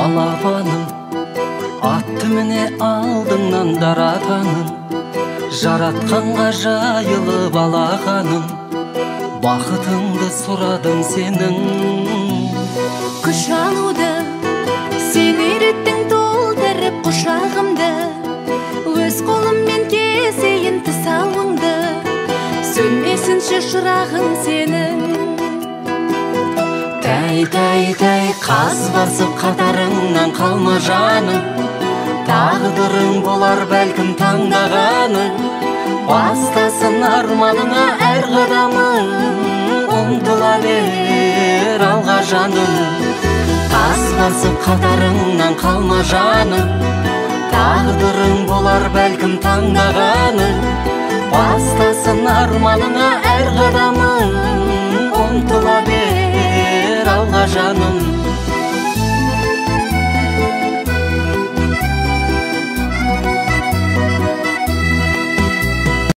Балапаным, атты міне алдыңнан даратаным, жаратқанға жайылып алақаным, бақытыңды сұрадым сенің. Күш алуды сен үйреттің, толтырып құшағымды, өз қолыммен кесейін тұсауыңды, сөнбесінші шырағың сенің. Тәй, тәй, тәй, қаз басып қатарыңнан қалма жаным, тағдырың болар бәлкім таңдағаның, бастасын арманыңа әр қадамың, ұмтыла бер алға жаным. Тас басып қатарыңнан қалма жаным, тағдырың болар бәлкім таңдағаның, бастасын арманыңа әр қадамың, ұмтыла бер алға жаным.